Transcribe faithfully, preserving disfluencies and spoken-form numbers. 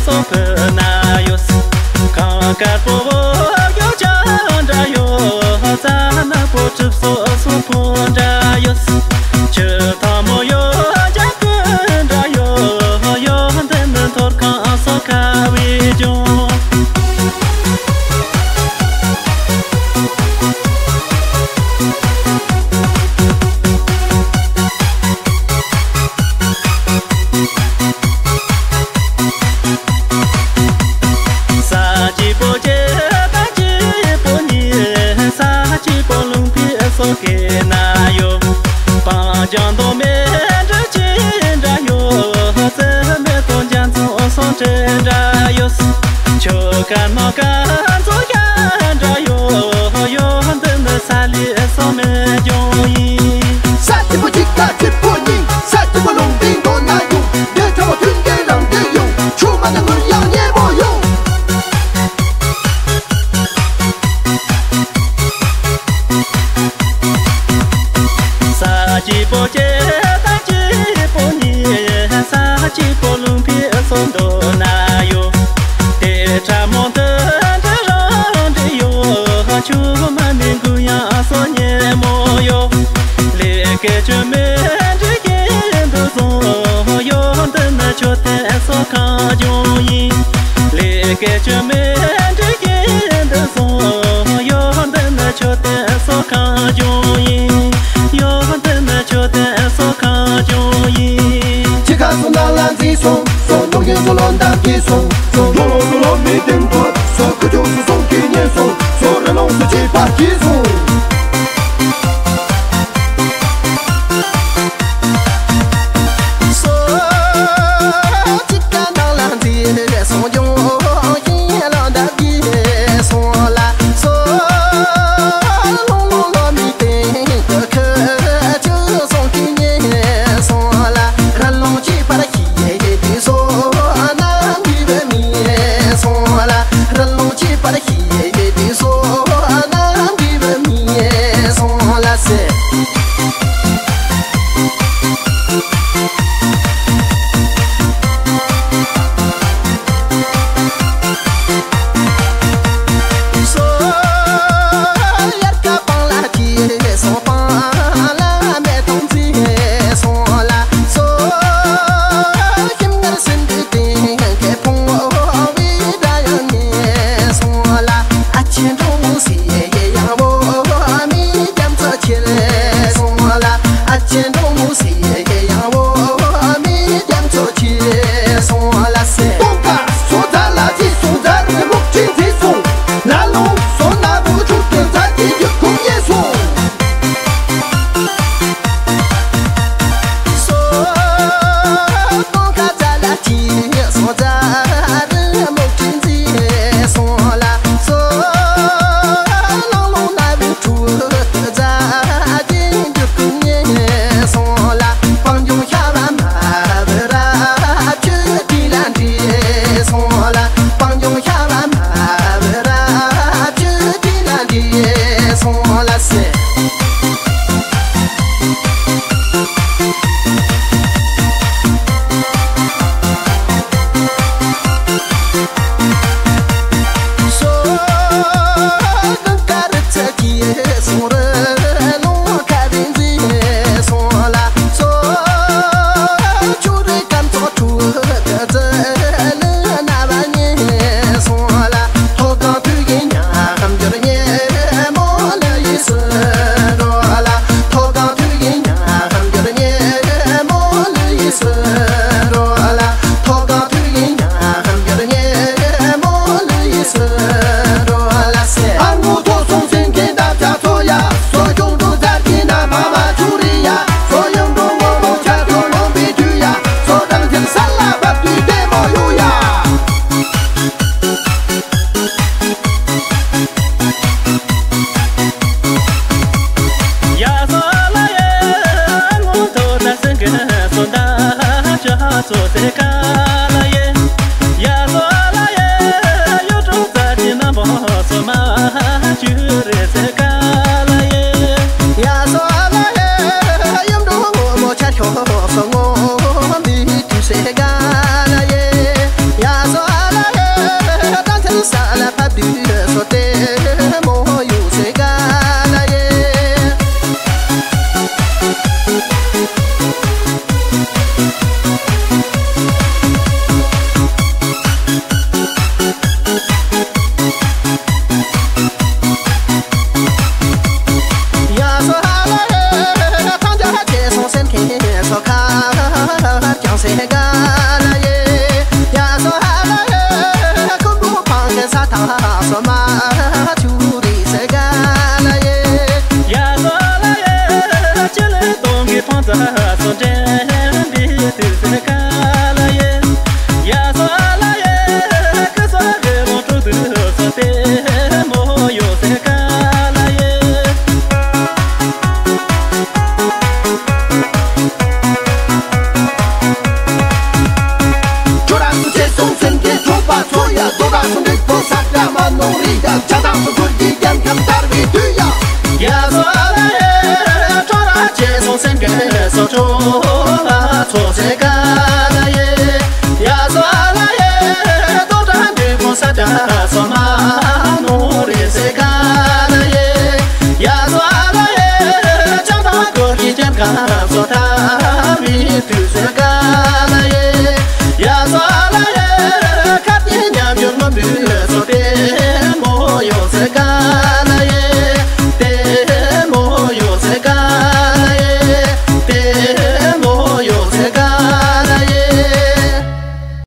སོ་ཕུ་ན་ཡོད། གངས་དཀར་པོ་ཡོ་ཅང་འདྲ་ཡོད། རྩྭ་ནག་པོ་གྲིབ་སོ་སོ་ཕོ་འདྲ་ཡོད། ཆུ་ཐང་མོ་ཡོ་ཅང་ཀུན་འདྲ་ཡོད། ཡོད་འདི་ནི་ཐོར་ཁང་སོ་ཁ་བའི་ལྗོངས། ས་གཅིག་པོ་སྐྱེ་ད་གཅིག་པོ་ཉིད། ས་གཅིག་པོ་ལུང་པའི་སོ་སྐྱེ་ན་ཡོད། སྤང་ལྗང་མདོ་མེ་འདྲ་ཅི་འདྲ་ཡོད། རྩི་མེ་དོ་རྒྱ་མཚོ་སོ་འདྲ་འདྲ་ཡོད། ཆོ་ག་ནོ་ག་མཚོ་ཡ་འདྲ་ཡོད། ཡོད་འདི་ནི་ས་ལི་སོ་མེ་ལྗོངས་ཡིན། ས་གཅིག་པོ་གཅིག་ད་གཅིག་པོ་གཉིས། ས་གཅིག་པོ་ལུང་བསྟན་མདོ་ན་ཡོད། འདི་ཚོ་མཐུན་རྐྱེན་རང་འདི་ཡོང་། ཆུ་མ་ནི་ངུར་ཡང་ཉེ་མོ་ཡོང་། ས་གཅིག་པོ་སྐྱེ་ད་གཅིག་པོ་ཉིད། ས་གཅིག་པོ་ལུང་པའི་སོ་མདོ་ན་ཡོད། དེ་ཕྲ་མོ་འདི་འདྲ་རང་འདྲ་ཡོད། ཆུ་མ་ནི་འགུ་ཡང་སོ་ཉེ་མོ་ཡོད། ལས་ཀའི་ཆུ་མེ་འདྲ་ཡིན་འདུ་སོང་། ཡོད་འདི་ནི་ཆོས་དད་སོ་ཁ་ལྗོངས་ཡིན། ལས་ཀའི་ཆུ་མེ་འདྲ་ཡིན་འདུ་སོང་། ཡོད་འདི་ནི་ཆོས་དད་སོ་ཁ་ལྗོངས་ཡིན། ཡོད་འདི་ནི་ཆོས་དད་སོ་ཁ་ལྗོངས་ཡིན། ཅི་ཁ་སོ་ན་ལ་འཛིན་སོང་། སོ་ནོག་ཡིན་སོ་ལོ་འདབ་ཀྱི་སོང་། སོ་ལོ་ལོ་སོ་ལོ་མི་བདེན་ཐོར། སོ་ཁུ་ཆུ་སོ་སོང་གི་ཉེ་སོང་། སོ་རི་ལོང་སོ་ཅི་པ་ཀྱི་སོང་།